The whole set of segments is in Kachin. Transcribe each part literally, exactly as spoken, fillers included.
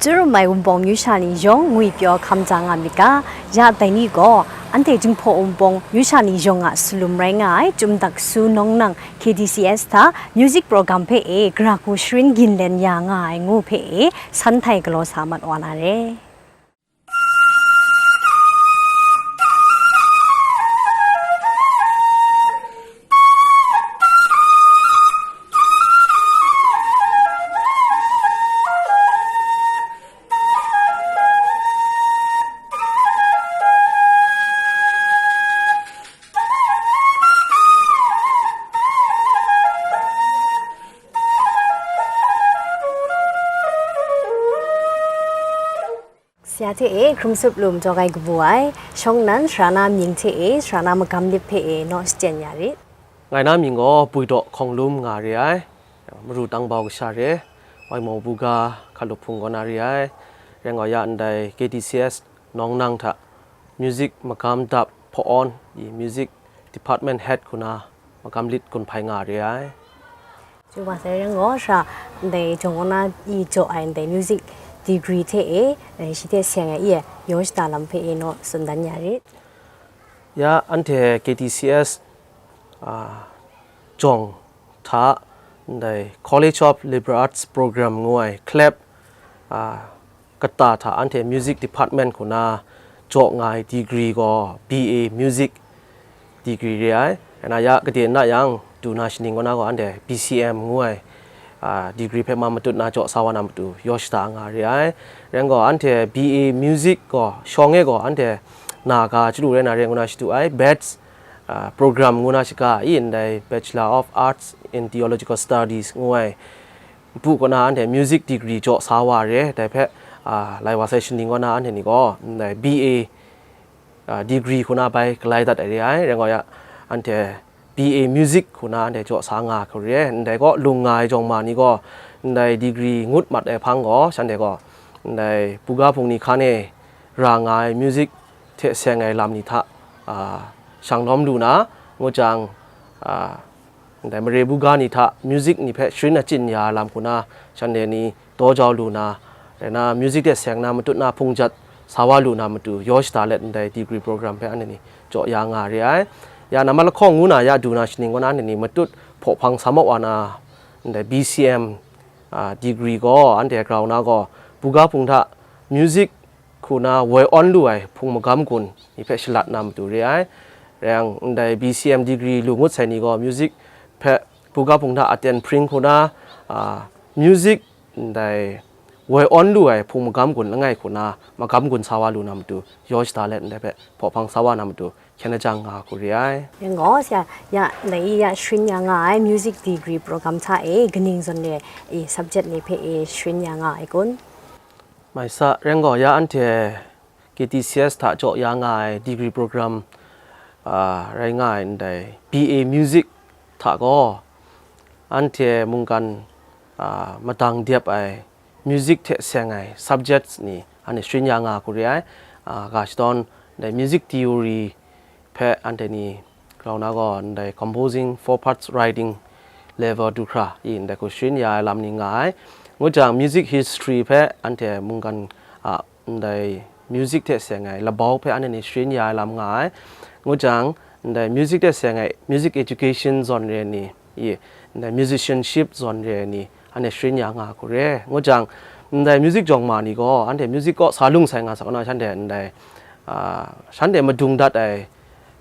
Turum ai Wunpawng myu sha ni yawng ngwi pyaw hkam ja nga myit ga, ya dai ni gaw, anhte Jinghpaw Wunpawng myu sha ni yawng a salum rai nga ai Chyum Dak Su Nawng Nang K T C S hta music program hpe e gara hku sharin ginlen ya nga ai ngu hpe e san htai galaw sa mat wa na re. Sara hte e hkrum sup lu majaw ai kabu ai, shawng nnan sara na mying hte e sara na magam lip hpe e naw shachyen ya rit. Ngai na mying gaw Bwidaw Hkawng Lum nga re ai, Maru Tangbau kasha re, Waimo Buga Hkalup Hpung kaw na re ai, rai nga ya ndai K T C S Nawng Nang hta music magam dap hpaw-awn i music department head hku na magam lit gun hpai nga re ai. Chyum wa sai rai gaw, sara ndai jawng kaw na i jaw ai ndai music degree hte e, eh, shi hte seng ai i e yaw shada lam hpe e naw tsun dan ya rit. Ya anhte K T C S, ah, jawng hta ndai College of Liberal Arts Program ngu ai C L I B, ah, kata hta anhte music department hku na jaw nga ai degree gaw B A music degree re ai. Rai na ya, gade na yang, du na shaning kaw na gaw anhte B C M ngu ai, a, degree hpe ma matut na jaw sa wa na matu yaw shada nga re ai. Rai gaw, anhte B A music gaw, shawng e gaw, anhte na ga chyalu rai na re ngu na shadu ai, bets, a, program ngu na shaga i ndai Bachelor of Arts in Theological Studies ngu ai, bu kaw na anhte music degree jaw sa wa re, dai hpe, a, lai wa sai shaning kaw na anhte ni gaw, ndai B A, a, degree hku na bai galai dat ai re ai, rai gaw ya, anhte B A music hku na anhte jaw sa nga hku re, ndai gaw lung nga ai jawng ma ni gaw, ndai degree ngut mat ai hpang gaw, shanhte gaw, ndai buga hpung ni hkan e ra nga ai music hte seng ai lam ni hta, a, shang lawm lu na, ngu jang, a, ndai mare buga ni hta music ni hpe sharin achyin ya ai lam hku na, shanhte ni daw jau lu na, rai na, music hte seng na matut na hpung jat sa wa lu na matu yaw shada let ndai degree program hpe anhte ni jaw ya nga re ai. Ya na malahkawng ngu na ya du na shaning kaw na anhte ni matut hpaw hpang sa maw wa na, ndai B C M, a, degree gaw anhte grau na gaw, buga hpung hta music hku na woi awn lu ai hpung magam gun ni hpe shalat na matu re ai. Rai yang, ndai B C M degree lu ngut sai ni gaw music hpe buga hpung hta aten hpring hku na, a, music ndai woi awn lu ai hpung magam gun langai hku na magam gun sa wa lu na matu yaw shada let ndai hpe hpaw hpang sa wa na matu hkyen lajang nga hku re ai. Yang gaw, sara, ya, ndai ya sharin ya nga ai music degree program hta e kaning zawn re i subject ni hpe e sharin ya nga ai kun? Mai sa, rai gaw, ya anhte K T C S hta jaw ya nga ai degree program, a, rai nga ai ndai B A music hta gaw, anhte mungkan, a, madang dep ai music hte seng ai subjects ni anhte sharin ya nga hku re ai. A, ga shadawn ndai music theory hpe anhte ni grau na gaw, ndai composing four parts writing level du hkra i ndai hku sharin ya ai lam ni nga ai. Ngu jang, music history hpe anhte mungkan a ndai music hte seng ai labau hpe anhte ni sharin ya ai lam nga ai. Ngu jang, ndai music hte seng ai music education zawn re ni i, ndai musicianship zawn re ni, anhte sharin ya nga hku re. Ngu jang, ndai music jawng ma ni gaw, anhte music kaw sa lung sai nga sa kaw na, shanhte ndai, a, shanhte madung dat ai,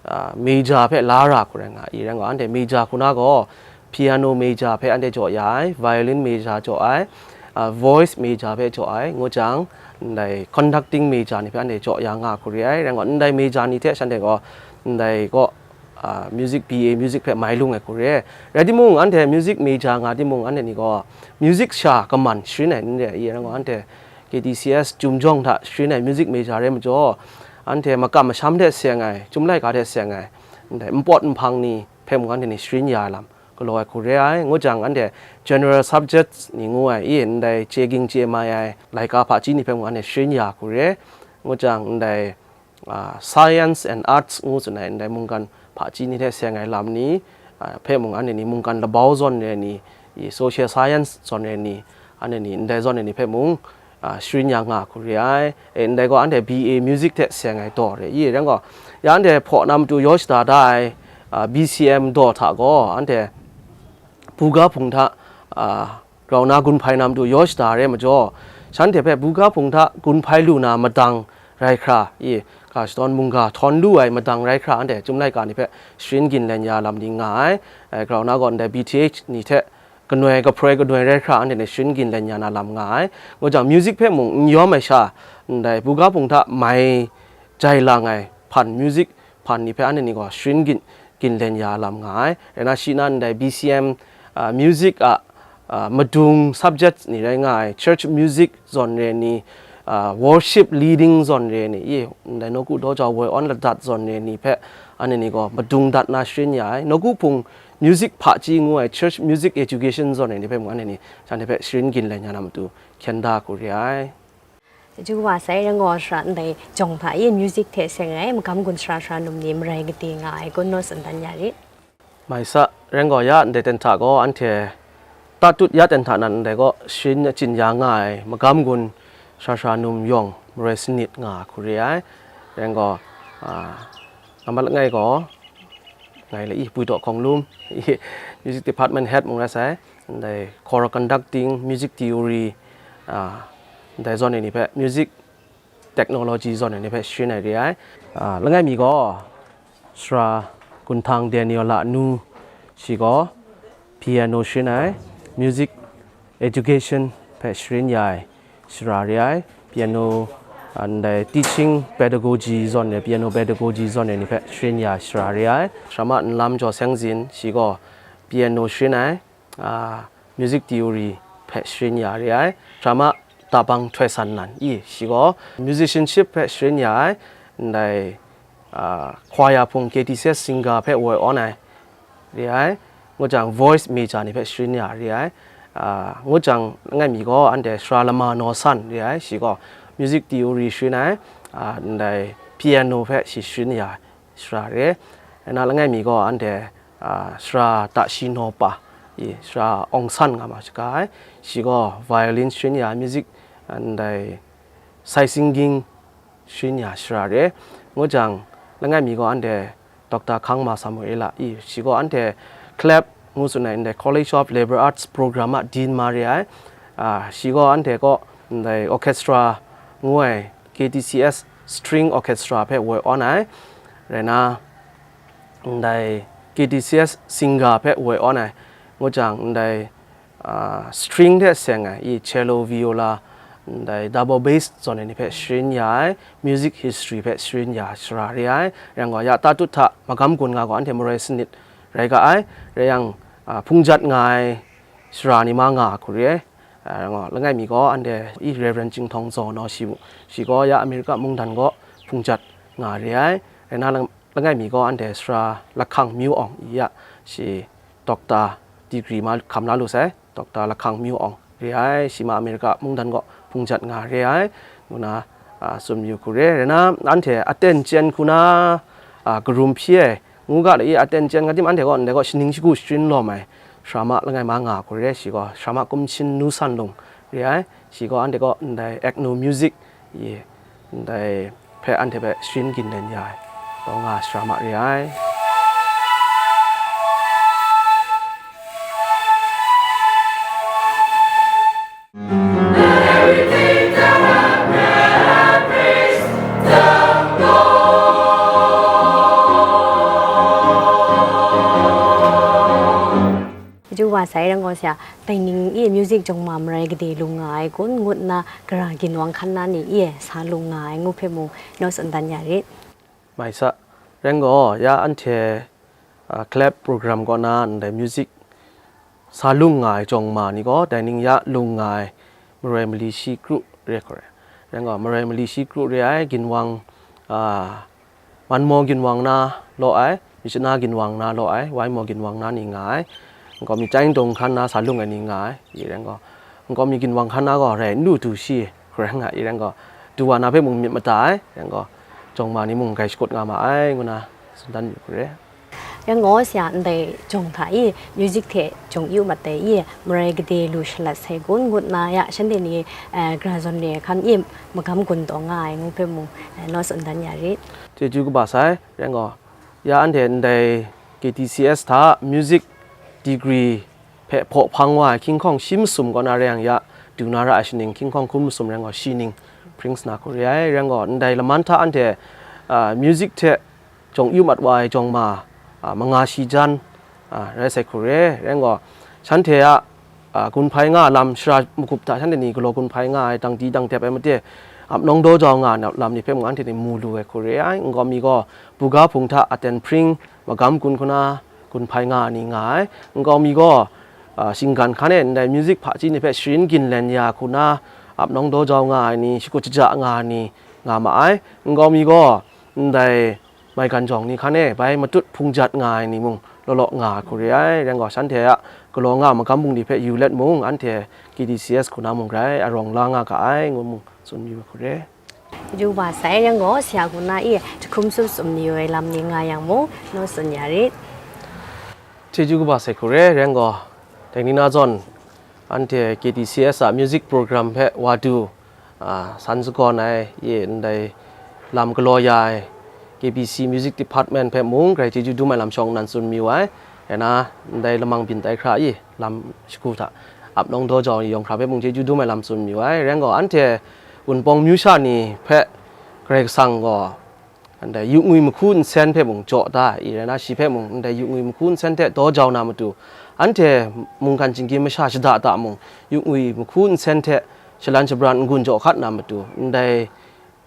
a, major hpe la ra hku rai nga i, rai nga, anhte major hku na gaw, piano major hpe anhte jaw ya ai, violin major jaw ai, a, voice major hpe jaw ai, ngu jang, ndai conducting major ni hpe anhte jaw ya nga hku re ai, rai nga, ndai major ni hte shanhte gaw, ndai gaw, a, music, B A music hpe mai lung ai hku re ai. Rai timung, anhte music major nga timung, anhte ni gaw music sha kaman sharin ai n re ai, i rai gaw, anhte K T C S Chyum jawng hta sharin ai music major rai majaw, anhte makam masham hte seng ai, chyum laika hte seng ai, ndai npawt nhpang ni hpe mung anhte ni sharin ya ai lam galaw ai hku re ai. Ngu jang, anhte general subjects ni ngu ai, i ndai chye ging chye mai ai laika hpaji ni hpe mung anhte sharin ya hku re ai. Ngu jang, ndai a, science and arts ngu tsun ai ndai mungkan hpaji ni hte seng ai lam ni, a, hpe mung anhte ni mungkan labau zawn re ni, i social science zawn re ni, anhte ni ndai zawn re ni hpe mung, a, sharin ya nga hku re ai. E, ndai gaw anhte B A music hte seng ai daw re i, rai gaw, ya anhte hpaw na matu yaw shada da ai, a, B C M daw hta gaw, anhte buga hpung hta, a, grau na gun hpai na matu yaw shada re majaw, shanhte hpe buga hpung hta gun hpai lu na madang rai hkra i, ga shadawn mungga htawn lu ai madang rai hkra, anhte chyum laika ni hpe sharin ginlen ya lam ni nga ai. E, grau na gaw ndai B T H ni hte kanoi, kahproi kanoi rai hkra, anhte ni sharin ginlen ya na lam nga ai. Ngu jang, music hpe mung n yawm ai sha, ndai buga hpung hta mai jai lang ai hpan, music hpan ni hpe anhte ni gaw sharin gin, ginlen ya lam nga ai. Rai na, shi na ndai B C M, a, music a, a, madung subject ni rai nga ai, church music zawn re ni, a, worship leading zawn re ni, i, ndai nawku daw jau woi awn ladat zawn re ni hpe, anhte ni gaw madung dat na sharin ya ai. Nawku hpung music hpaji ngu ai, church music education zawn re ni hpe mung, anhte ni shanhte hpe sharin ginlen ya na matu hkyen da hku re ai. Chyeju wa sai, rai gaw, sara ndai jawng hta e music hte seng ai magam gun sara sara num ni marai gade nga ai kun naw tsun dan ya rit. Mai sa, rai gaw, ya ndai ten hta gaw anhte tatut ya ten hta nan ndai gaw sharin achyin ya nga ai magam gun sara sara num yawng maroi sanit nga hku re ai. Rai gaw, a, nambat langai gaw, ngai la i, Bui Daw Hkawng Lum, music department head mung rai sai, ndai choral conducting, music theory, a, ndai zawn e ni hpe, music technology zawn e ni hpe sharin ai re ai. A, langai mi gaw, sara Gunhtang Daniela Nu, shi gaw piano sharin ai, music education hpe sharin ya ai sara re ai, piano, a, ndai teaching pedagogy zawn e, piano pedagogy zawn e ni hpe sharin ya ai sara re ai. Sara ma Nlam Jaw Seng Zin, shi gaw piano sharin ai, a, music theory hpe sharin ya re ai. Sara ma Tabang Htoi San Nan i, shi gaw musicianship hpe sharin ya ai, ndai, a, choir hpung K T C S singer hpe woi awn ai re ai, ngu jang voice major ni hpe sharin ya re ai, a, ngu jang langai mi gaw anhte sara Lama Naw San re ai, shi gaw music theory sharin ai, a, ndai piano hpe shi sharin ya ai sara re. Rai na, langai mi gaw anhte, a, sara Tashi Naw Pa, i, sara Aung San nga ma shaga ai, shi gaw violin sharin ya ai, music, ndai sai singing sharin ya ai sara re. Ngu jang, langai mi gaw anhte Doctor Hkangma Samuela i, shi gaw anhte clap ngu tsun ai ndai College of Liberal Arts program a dean ma re ai. A, shi gaw anhte kaw ndai orchestra ngu ai K T C S string orchestra hpe woi awn ai. Rai na, ndai K T C S singer hpe woi awn ai. Ngu jang, ndai, a, string hte seng ai, i, cello, viola, ndai double bass zawn e ni hpe sharin ya ai, music history hpe sharin ya ai sara re ai. Rai gaw, ya tatut hta magam gun nga gaw anhte maroi sanit rai ga ai. Rai yang, a, hpung jat nga ai sara ni ma nga hku re ai. A, rai gaw, langai mi gaw anhte i Reverend Chinghtaung Zaw Naw shi mu, shi gaw ya America mungdan gaw hpung jat nga re ai. Rai na, lang-, langai mi gaw anhte sara Lahkang Myu Awng i ya, shi doctor degree ma hkam la lu sai, Doctor Lahkang Myu Awng re ai, shi ma America mungdan gaw hpung jat nga re ai, ngu na, a, tsun yu hku re. Rai na, anhte aten chyen hku na, a, karum hpyi ai, ngu ga le i, aten chyen nga tim, anhte gaw ndai gaw shaning shagu sharin lawm ai, sara ma langai ma nga hku re, shi gaw sara ma Kumshin Nu San Lung re ai, shi gaw anhte gaw ndai ethno music i, ndai hpe anhte hpe sharin ginlen ya ai, taw nga sara ma re ai. Chyeju wa sai, rai gaw, sha, dai ning e music jawng ma marai gade lung nga ai kun, ngut nna gara ginwang hkan na ni e sa lung nga ai ngu hpe mung naw tsun dan ya rit. Mai sa, rai gaw, ya anhte, a, clap program kaw na ndai music sa lung nga ai jawng ma ni gaw, dai ning ya lung nga ai maroi mali shi kru re hku re. Rai gaw, maroi mali shi kru re ai ginwang, a, Manmaw ginwang na law ai, Myitkyina ginwang na law ai, Wainmaw ginwang na ni nga ai, nkau mi chyai ndung hkan na sa lung ai ni nga ai, i rai gaw, nkau mi ginwang hkan na gaw rai n lu du shi, rai nga i rai gaw, du wa na hpe mung myit mada ai, rai gaw, jawng ma ni mung grai shakut nga ma ai, ngu na tsun dan yu hku re. Rai ngu, sha ndai jawng hta i, music hte jawng yu mat ai i, marai gade lu shalat sai gun ngut na ya, shanhte ni, eh, gra zawn re ai hkam i, magam gun taw nga ai ngu hpe mung, eh, naw tsun dan ya rit. Chyeju kaba sai, rai ngu, ya anhte ndai K T C S hta music degree hpe hpaw hpang wa ai hkying hkawng shi masum kaw na rai yang ya, du na ra ai shaning hkying hkawng hkun masum rai ngu, shi ning Prince na hku re ai, rai ngu, ndai laman hta anhte, ah, music hte jawng yu mat wa ai jawng ma, a, manga shi jan, a, rai sai hku re, rai ngu, shanhte a, a, gun hpai nga lam shara magup hta shanhte ni galaw gun hpai nga ai, dang di dang dep ai made, ap nawng daw jau nga ai lam ni hpe mung anhte ni mu lu ai hku re ai. Nkau mi gaw, buga hpung hta aten hpring, magam gun hku na gun hpai nga ai ni nga ai. Nkau mi gaw, a, shinggan hkan e ndai music hpaji ni hpe sharin ginlen ya hku na, ap nawng daw jau nga ai ni, shakut shaja nga ai ni nga ma ai. Nkau mi gaw, ndai maigan jawng ni hkan e bai matut hpung jat nga ai ni mung law law nga ai hku re ai. Rai ngu, shanhte a galaw nga magam bungli hpe yu let mung, anhte K T C S hku na mung rai arawng la nga ga ai, ngu mung tsun mayu ai hku re. Chyeju kaba sai, rai ngu, sha hku na i jahkum tsun tsun mayu ai lam ni nga yang mung, naw tsun ya rit. Chyeju kaba sai hku re, rai ngu, dai ni na zawn, anhte K T C S a music program hpe wa du, a, san sagawn ai, ye ndai lam galaw ya ai, K B C Music Department hpe mung grai chyeju dum ai lam shawng nnan tsun mayu ai, rai na, ndai lamang byin tai hkra i, lam shagu hta, ap nawng daw jau ni yawng hkra hpe mung chyeju dum ai lam tsun mayu ai, rai ngu, anhte Wunpawng myu sha ni hpe Karai Kasang gaw, ndai yu ngwi mahku nsen hpe mung jaw da ai, i rai na, shi hpe mung ndai yu ngwi mahku nsen hte daw jau na matu, anhte mungkan chinggyim masha shada da mung, yu ngwi mahku nsen hte shalan shabran n-gun jaw hkat na matu, ndai,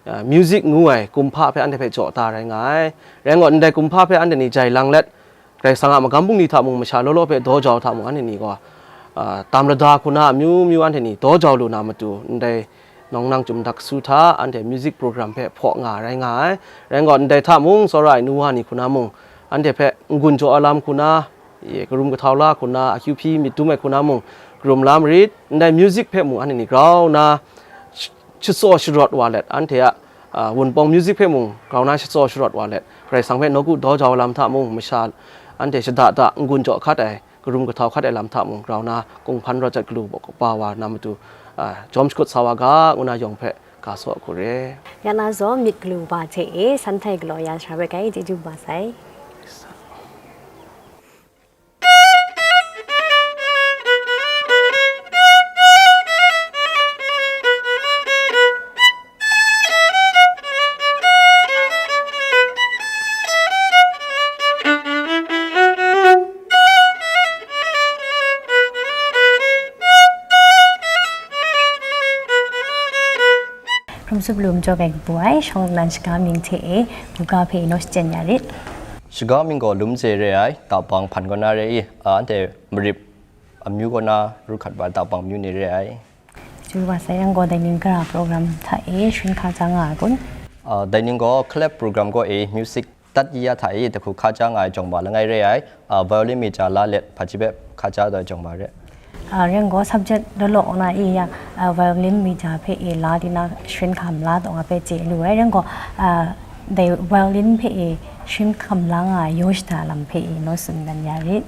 a, music ngu ai kumhpa hpe anhte hpe jaw da rai nga ai. Rai ngut, ndai kumhpa hpe anhte ni jai lang let, Karai Kasang a magam bungli hta mung, masha law law hpe daw jau hta mung, anhte ni gaw, a, tam lada hku na amyu myu anhte ni daw jau lu na matu, ndai nawng nang chyum dak su hta, anhte music program hpe hpaw nga rai nga ai. Rai ngut, ndai hta mung, tsawra ai nu wa ni hku na mung, anhte hpe n-gun jaw ai lam hku na, ye, karum kahtau la hku na, akyu hpyi myit dum ai hku na mung, karum la marit, ndai music hpe mung anhte ni grau na, sh-, shatsaw sharawt wa let, anhte a, a, Wunpawng music hpe mung grau na shatsaw sharawt wa let, Karai Kasang hpe nawku daw jau ai lam hta mung, masha anhte shada da n-gun jaw hkat ai, karum kahtau hkat ai lam hta mung grau na, kung hpan rawt jat galu ba wa na matu, a, jawm shakut sa wa ga, ngu na yawng hpe ga saw hku re. Ya na zawn myit galu ba hte e, san htai galaw ya shara bai kai, chyeju kaba sai. Hkrung tsup lu majaw kai kabu ai, shawng nnan shaga mying hte e, buga hpe naw shachyen ya rit. Shaga mying gaw Lum Ze re ai, Tawpang hpan kaw na re i, a, anhte Marip amyu kaw na ru hkat wa ai Tawpang amyu ni re ai. Chyeju kaba sai, yang gaw dai ning gara program hta e sharin hkaja nga ai kun? A, dai ning gaw club program kaw e music tat ya hta e dahku hkaja nga ai jawng ma langai re ai, a, violin major la let hpaji hpe hkaja taw ai jawng ma re. A, rai ngu, subject law law na e ya, a, violin major hpe e la di na sharin hkam la taw nga hpe chye lu ai. Rai ngu, a, dai violin hpe e sharin hkam la nga ai yaw shada lam hpe e naw tsun dan ya rit.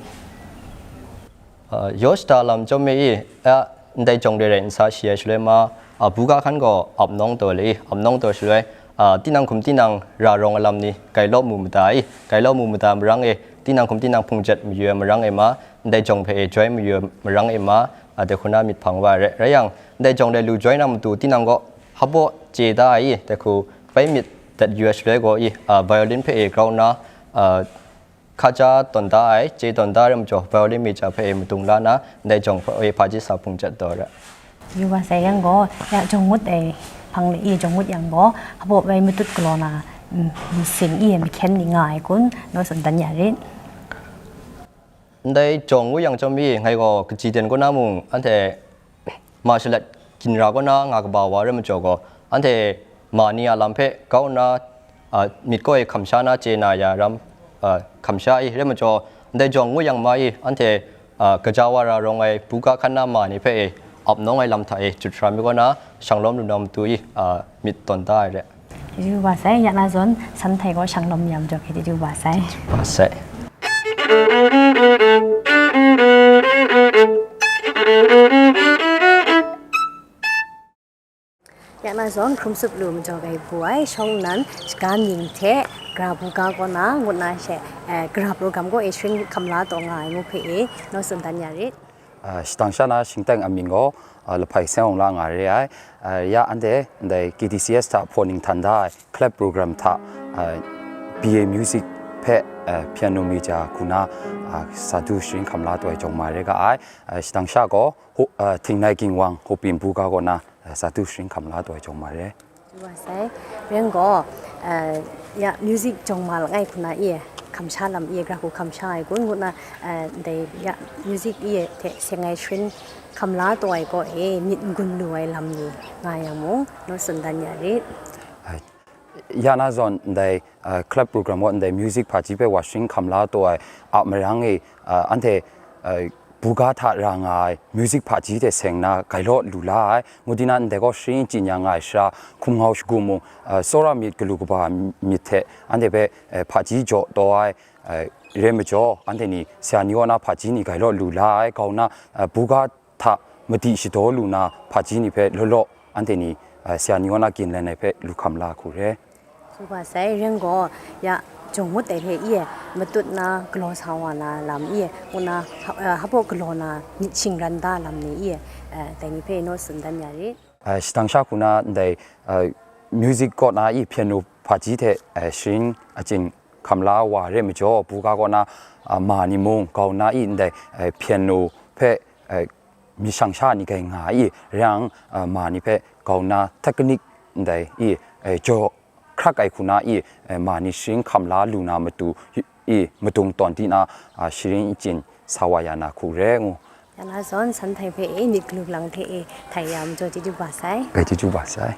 A, yaw shada lam chyawm e i, a, ndai jawng re rai n sa shi ai shaloi ma, a, buga hkan gaw ap nawng taw le i, ap nawng taw shaloi, a, tinang hkum tinang ra rawng ai lam ni gai law mu mada i, gai law mu mada marang e, tinang hkum tinang hpung jet mayu ai marang e ma, ndai jawng hpe e joi mayu ai marang e ma, a, dai hku na myit hpang wa ai re. Rai yang, ndai jawng re lu joi na matu tinang gaw hpaw chye da ai i, dai hku bai myit dat yu ai shaloi gaw i, a, violin hpe e grau nna, a, hkaja tawn da ai, chye tawn da ai majaw, violin major hpe e madung la na, ndai jawng hpe e hpaji sa hpung jet taw ra. Yu wa sai yang gaw, ya jawng ngut ai hpang le i jawng ngut yang gaw, hpaw bai matut galaw na, mm, masin i mahkyen ni nga ai kun, naw tsun dan ya rit. Ndai jawng ngut yang chyawm i, ngai gaw kaji den kaw na mung, anhte ma shalat ginra kaw na nga kaba wa rai majaw gaw, anhte ma ni a lam hpe kau nna, a, myit kaw e hkam sha na chye na ya ram, a, hkam sha i, rai majaw, ndai jawng ngut yang ma i, anhte, a, gaja wa ra rawng ai buga hkan na ma ni hpe e ap nawng ai lam hta e jut hkra mi kaw na, shang lawm lu na matu i, a, myit tawn da ai re. Chyeju wa sai, ya na zawn, san htai gaw shang lawm ya majaw hpe chyeju wa sai. Wa sai. Ya na zawn hkrum tsup lu majaw ai bu ai shawng nnan shaga mying hte gara buga kaw na ngut na she, eh, gara program kaw e sharin hkam la taw nga ai ngu hpe e naw tsun dan ya rit. Ah, shadang sha na shingteng amying gaw, ah, Lahpai Seng Awng la nga re ai. Ah, ya anhte ndai K T C S hta hpaw ning htan da ai Clap program hta, ah, B A music hpe, ah, piano major hku na, ah, sa du sharin hkam la taw ai jawng ma re ga ai. Ah, shadang sha gaw, Ho-, ah, Htingnai Ginwang Hopin buga kaw na, ah, sa du sharin hkam la taw ai jawng ma re. Wa sai, ren gaw, ah, ya music jawng ma langai hku na i, hkam sha lam i, gara hku hkam sha ai kun ngu na, ah, dai ya music i hte seng ai sharin hkam la taw ai kaw e myit n-gun lu ai lam ni nga yang mung, naw tsun dan ya rit. Ah, ya na zawn ndai, ah, Clap program kaw ndai music hpaji hpe wa sharin hkam la taw ai a marang e, ah, anhte, ah, buga hta ra nga ai music hpaji hte seng na gai law lu la ai, ngu di na ndai gaw sharin chyin ya nga ai sha, hkum ngau shagu mung, ah, tsawra myit galu kaba myit hte anhte hpe, eh, hpaji jaw taw ai, eh, re majaw, anhte ni saya ni kaw na hpaji ni gai law lu la ai, kau na, eh, buga hta madi shadaw lu na hpaji ni hpe law law, anhte ni, eh, saya ni kaw na ginlen ai hpe lu hkam la hku re. Tsuba sai, ren gaw, ya, jawng ngut ai hpe i, matut na galaw sa wa na lam i, ngu na, ha-, eh, hpaw galaw na myit shingran da lam ni i, eh, dai ni hpe naw tsun dan ya rit. Eh, shadang sha hku na ndai, eh, music kaw na i piano hpaji hte, eh, sharin achyin hkam la wa re majaw, buga kaw na, ah, ma ni mung, kau na i ndai, eh, piano hpe, eh, myit shang sha ni gai nga i, rai yang, ah, ma ni hpe kau na technique ndai i, eh, jaw hkrak ai hku na i, eh, ma ni sharin hkam la lu na matu i, madung tawn di na, ah, sharin achyin sa wa ya na hku re ngu. Ya na zawn san htai hpe e myit galu lang hte e htai ya majaw chyeju ba sai. Gai chyeju ba sai.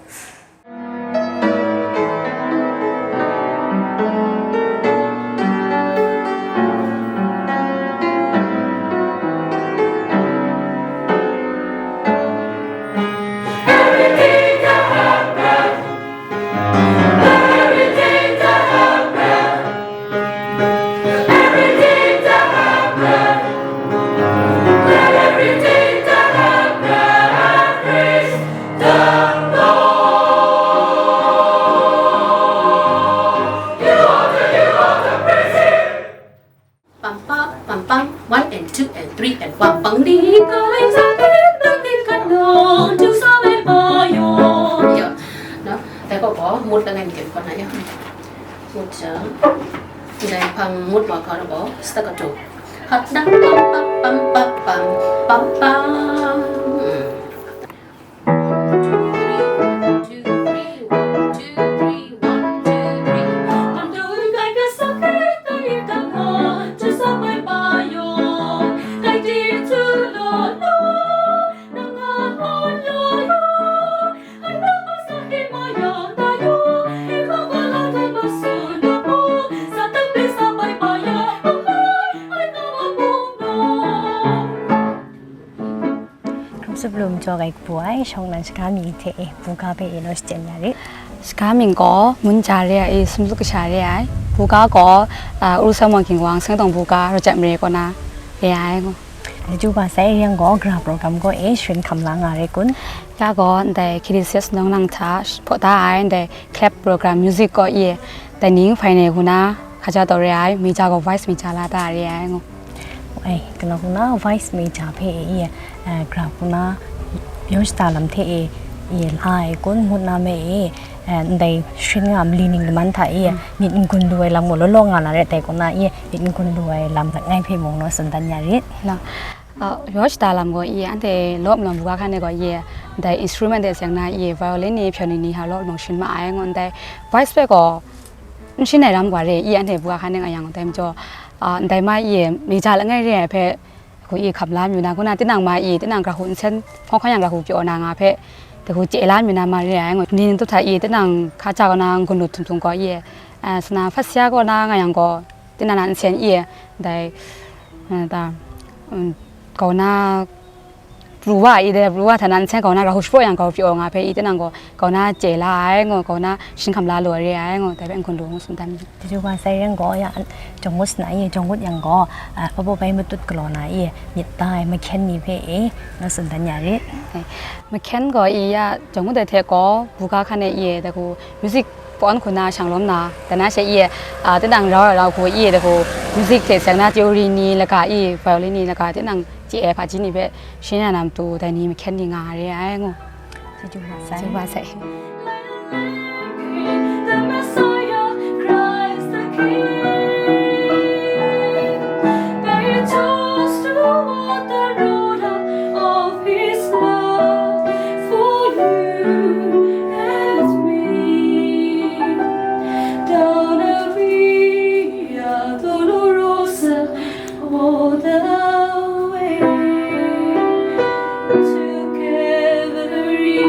Pam pa, pam pam, one and two and three and pam pam ni kai sa ten pam ni kan no, tu sa me pa yo. Yo, no, dai gaw gaw, mut langai mi kep kau na yo. Mut jang, dai hpang mut wa kau na gaw, staccato. Hap na pam pam pam pam pam, pam pam. Mm. Hkrum tsup lu majaw ai kabu ai, shawng nnan shaga mi hte e, buga hpe e naw shachyen ya rit. Shaga mying gaw, Munja re ai, sumluk kasha re ai. Buga gaw, a, Uru Sawmawng Ginwang, Seng Tawng buga, Rajat Mare kaw na re ai ngu. Laju ba sai, yang gaw, gara program gaw e sharin hkam la nga re kun? Ya gaw, ndai K D C S nang hta hpaw da ai, ndai Clap program music kaw e, ndai ning hpai ne hku na, hkaja taw re ai, major gaw voice major la da re ai ngu. Ai, kana hku na voice major hpe e, eh, gara hku na yaw shada lam hte e, e la ai kun ngut na me e, eh, ndai sharin nga mali ning laman hta e, myit n-gun lu ai lam gaw law law nga na rai tai kun na e, myit n-gun lu ai lam langai hpe mung naw tsun dan ya rit. Na, ah, yaw shada lam gaw e, anhte law malawng buga hkan e gaw e, ndai instrument de seng na e, violin ni, piano ni hta law malawng sharin ma ai ngu, ndai voice hpe gaw n sharin ai ram gaw re i, anhte buga hkan e nga yang dai majaw, ah, ndai ma i, major langai re ai hpe, hku i hkam la mayu na, ngu na, tinang ma i, tinang gara hku nsen, hkawng hkawng yang gara hku pyaw na nga hpe, dai hku chye la mayu na ma re ai, ngu, ni ning tup hta i, tinang hkaja kaw na n-gun lu htum htum gaw i, ah, sana hpat sha kaw na nga yang gaw, tinang na nsen i, dai, ah, ta, mm, kau na, pru wa i de, pru wa hta na nsen kau na ra hu shapraw yang kau pyaw nga hpe i tinang gaw, kau na chye la ai ngaw, kau na shin hkam la lu ai re ai ngaw, dai hpe n hkun lu ngu tsun dan. Chyeju wa sai ren gaw, ya, jawng ngut na i, jawng ngut yang gaw, a, hpa baw bai matut galaw na i, myit da ai mahkyen ni hpe e, ngu tsun dan ya rit. Mahkyen gaw i ya, jawng ngut ai hte gaw, buga hkan e i, dai hku music pawn hku na shang lawm na, dai na she i, a, tinang rau ai rau hku i, dai hku music hte seng na theory ni laga i, violin ni laga tinang chye ai hpaji ni hpe, shin ya na matu dai ni mahkyen ni nga re ai ngu. Chyeju wa sai. Chyeju wa sai. The Messiah, Christ the King. Bear toast to what the Lord of his love for you and me. Down a Via Dolorosa, all the way to Calvary.